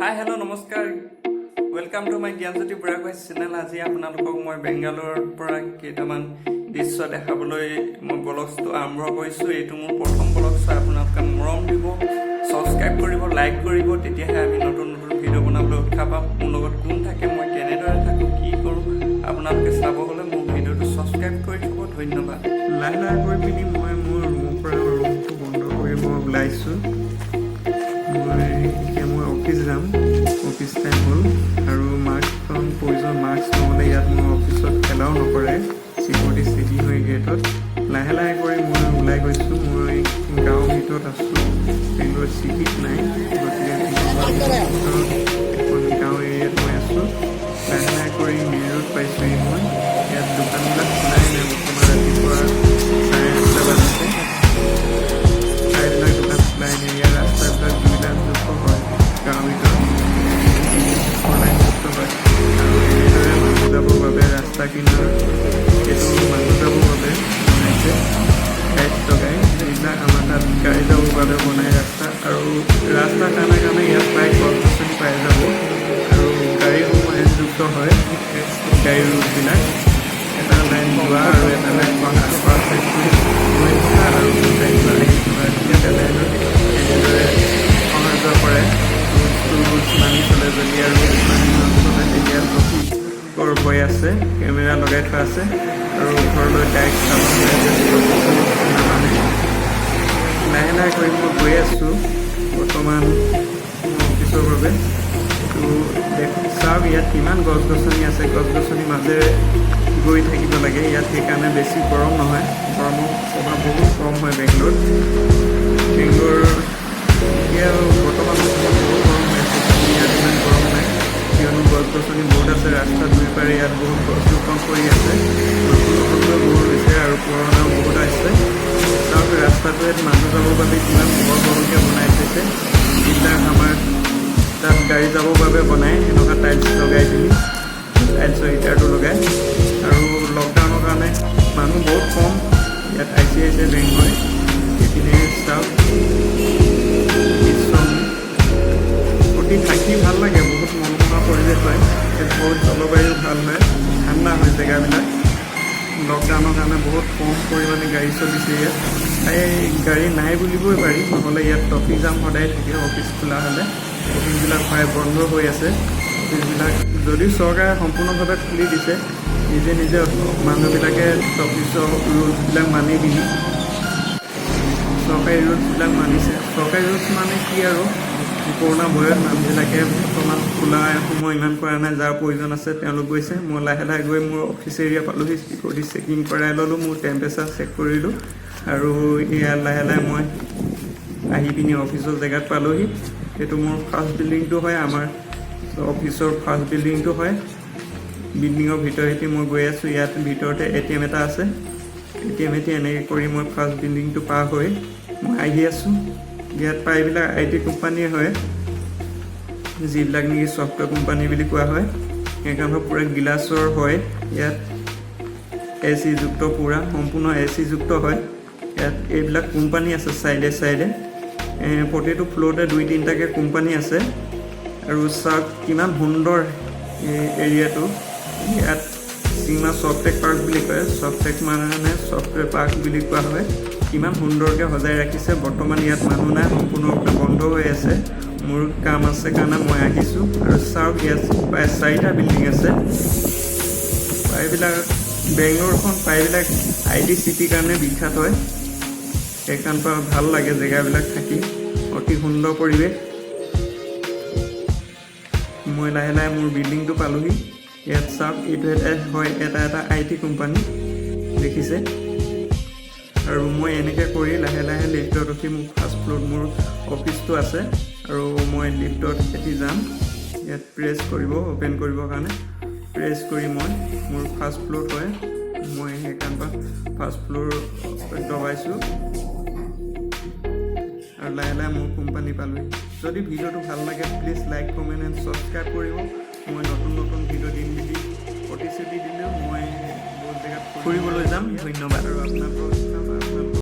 হাই, hello', নমস্কাৰ। Welcome to my Gyanjyoti Burhagohain channel. আজি আপোনালোকক মই বেংগালোৰৰ পৰা কেইটামান দৃশ্য দেখাবলৈ মই ব্লগছটো আৰম্ভ কৰিছোঁ। এইটো মোৰ প্ৰথম ব্লগছ। আপোনালোকে মৰম দিব, ছাবস্ক্ৰাইব কৰিব, লাইক কৰিব, তেতিয়াহে আমি নতুন নতুন ভিডিঅ' বনাবলৈ উৎসাহ পাম। মোৰ লগত কোন থাকে, মই কেনেদৰে থাকোঁ, কি কৰোঁ, আপোনালোকে চাব হ'লে মোৰ ভিডিঅ'টো ছাবস্ক্ৰাইব কৰি থ'ব। ধন্যবাদ। লাহে লাহে কৰি পিনি মই মোৰ ৰুমৰ পৰা ৰুমটো বন্ধ কৰি মই ওলাইছোঁ। মই এতিয়া মই অফিচ যাম, অফিচ টাইম হ'ল আৰু মাস্কখন প্ৰয়োজন। মাস্ক নহ'লে ইয়াত মোৰ অফিচত এলাও নকৰে, চিকিউৰিটি চেকিং হয় গেটত। লাহে লাহে কৰি মই ওলাই গৈছোঁ। মই গাঁৱৰ ভিতৰত আছোঁ, বেংগলোৰ চিটিত নাই। গতিকে ভিতৰত এখন গাঁও এৰিয়াত মই আছোঁ। লাহে লাহে কৰি মেইন ৰোড পাইছোঁহি মই। ইয়াত দোকানবিলাক খোলাই নাই বৰ্তমান। ৰাতিপুৱা 8:30 বাজিছে, প্ৰায়বিলাক দোকান খোলাই নাই। ইয়াৰ ৰাস্তাবিলাক দুই লাইনযুক্ত হয়, গাঁৱৰ ভিতৰত ফ'ৰ লাইনযুক্ত হয়। আৰু এনেদৰে মানুহ যাবৰ বাবে ৰাস্তা কিনাৰত এইটো মানুহ যাবৰ বাবে বনাইছে টাইলছ লগাই, যিবিলাক আমাৰ তাত গাড়ী যাবৰ বাবে বনাই ৰাস্তা। আৰু ৰাস্তাৰ কাণে কাণে ইয়াত প্ৰায় গছ গছনি পাই যাব আৰু গাড়ীসমূহ যুক্ত হয়। গাড়ী ৰোডবিলাক এটা লাইন যোৱা আৰু এটা লাইন অহা, অহা চাইডটো গৈ থকা আৰু চাইডটো আহি থকা, এটা লাইনত এনেদৰে অহা যোৱা কৰে। ৰুলছটো ৰুলছ মানি চলে। যদি আৰু ৰুলছ মানি নচলে, তেতিয়া ট্ৰফিকৰ ভয় আছে, কেমেৰা লগাই থোৱা আছে আৰু ঘৰলৈ ডাইৰেক্ট চালান হৈ যদি ট্ৰফিক নামানে। লাহে লাহে কৰি মই গৈ আছোঁ বৰ্তমান মোৰ অফিচৰ বাবে। এইটো চাওক, ইয়াত কিমান গছ গছনি আছে। গছ গছনিৰ মাজেৰে গৈ থাকিব লাগে ইয়াত, সেইকাৰণে বেছি গৰম নহয়। গৰমৰ প্ৰভাৱ বহুত কম হয় বেংগলোৰত। বেংগলোৰ এতিয়া বৰ্তমান বহুত গৰম হৈ আছে, কিন্তু ইয়াত ইমান গৰম নাই, কিয়নো গছ গছনি বহুত আছে ৰাস্তাত দুই পাৰে। ইয়াত বহুত গছ ৰোপণ কৰি আছে, নতুন নতুনকৈ বহুত হৈছে আৰু পুৰণাও বহুত আছে। চাওক, ৰাস্তাটো ইয়াত মানুহ যাবৰ বাবে কিমান বহল বহলকৈ বনাই থৈছে। যিবিলাক আমাৰ তাত গাড়ী যাবৰ বাবে বনায়, সেনেকুৱা টাইলছ লগাই পিনি, টাইলছৰ হিটাৰটো লগাই। আৰু লকডাউনৰ কাৰণে মানুহ বহুত কম ইয়াত। আইচিআইচিআই বেংক হয় এইপিনে। চাওক দৃশ্যসমূহ, অতি থাকি ভাল লাগে, বহুত মনোমোহা পৰিৱেশ হয় ইয়াত। বহুত জলবায়ু ভাল হয়, ঠাণ্ডা হয় জেগাবিলাক। লকডাউনৰ কাৰণে বহুত কম পৰিমাণে গাড়ী চলিছে ইয়াত, প্ৰায় গাড়ী নাই বুলিবই পাৰি। নহ'লে ইয়াত ট্ৰফিক জাম সদায় থাকে অফিচ খোলা হ'লে। অফিচবিলাক প্ৰায় বন্ধ হৈ আছে। অফিচবিলাক যদিও চৰকাৰে সম্পূৰ্ণভাৱে খুলি দিছে, নিজে নিজে মানুহবিলাকে অফিচৰ ৰুলছবিলাক মানি পিনি চৰকাৰী ৰুলছবিলাক মানিছে। চৰকাৰী ৰুলছ মানে কি আৰু, কৰোণা ভয়ত মানুহবিলাকে বৰ্তমান খোলা সময় ইমান কৰা নাই। যাৰ প্ৰয়োজন আছে তেওঁলোক গৈছে। মই লাহে লাহে গৈ মোৰ অফিচ এৰিয়া পালোহি। চিকিউৰিটি চেকিং কৰাই ল'লোঁ, মোৰ টেম্পাৰেচাৰ চেক কৰিলোঁ আৰু এয়া লাহে লাহে মই আহি পিনি অফিচৰ জেগাত পালোহি। এইটো মোৰ ফাৰ্ষ্ট বিল্ডিংটো হয়, আমাৰ অফিচৰ ফাৰ্ষ্ট বিল্ডিংটো হয়। বিল্ডিঙৰ ভিতৰেদি মই গৈ আছোঁ। ইয়াত ভিতৰতে এটিএম এটা আছে। এটিএম এটি এনেকৈ কৰি মই ফাৰ্ষ্ট বিল্ডিংটো পাৰ হৈ মই আহি আছোঁ। ইয়াত প্ৰায়বিলাক IT কোম্পানীয়ে হয়, যিবিলাক নেকি ছফ্টৱেৰ কোম্পানী বুলি কোৱা হয়। সেইকাৰণে পূৰা গিলাচৰ হয় ইয়াত, এ চিযুক্ত, পূৰা সম্পূৰ্ণ এ চিযুক্ত হয়। ইয়াত এইবিলাক কোম্পানী আছে চাইডে চাইডে, প্ৰতিটো ফ্ল'ৰতে দুই তিনিটাকৈ কোম্পানী আছে। আৰু চাওক, কিমান সুন্দৰ এই এৰিয়াটো। ইয়াত চিমা ছফ্টটেক পাৰ্ক বুলি কয়। ছফ্টটেক মানে ছফ্টৱেৰ পাৰ্ক বুলি কোৱা হয়। কিমান সুন্দৰকৈ সজাই ৰাখিছে। বৰ্তমান ইয়াত মানুহ নাই, সম্পূৰ্ণৰূপে বন্ধ হৈ আছে। মোৰ কাম আছে কাৰণে মই আহিছোঁ। আৰু চাওক, ইয়াত প্ৰায় চাৰিটা বিল্ডিং আছে। প্ৰায়বিলাক বেংগলোৰখন প্ৰায়বিলাক IT চিটিৰ কাৰণে বিখ্যাত হয়। সেইকাৰণৰ পৰা ভাল লাগে জেগাবিলাক থাকি, অতি সুন্দৰ পৰিৱেশ। মই লাহে লাহে মোৰ বিল্ডিংটো পালোহি। ইয়াত চাওক, এইটো এটা হয় এটা এটা IT company দেখিছে। আৰু মই এনেকৈ কৰি লাহে লাহে লিফ্টত উঠি মোৰ ফাৰ্ষ্ট ফ্ল'ৰত মোৰ অফিচটো আছে আৰু মই লিফ্টত এটি যাম। ইয়াত প্ৰেছ কৰিব, অ'পেন কৰিবৰ কাৰণে প্ৰেছ কৰি মই মোৰ ফাৰ্ষ্ট ফ্ল'ৰ হয়, মই সেইকাৰণে পৰা ফাৰ্ষ্ট ফ্ল'ৰ দবাইছোঁ আৰু লাহে লাহে মোৰ কোম্পানী পালোহি। যদি ভিডিঅ'টো ভাল লাগে, please like, comment and subscribe কৰিব। মই নতুন নতুন ভিডিঅ' দিম বুলি প্ৰতিশ্ৰুতি দিলেও মই বহুত জেগাত ফুৰিবলৈ যাম। ধন্যবাদ আৰু আপোনালোকক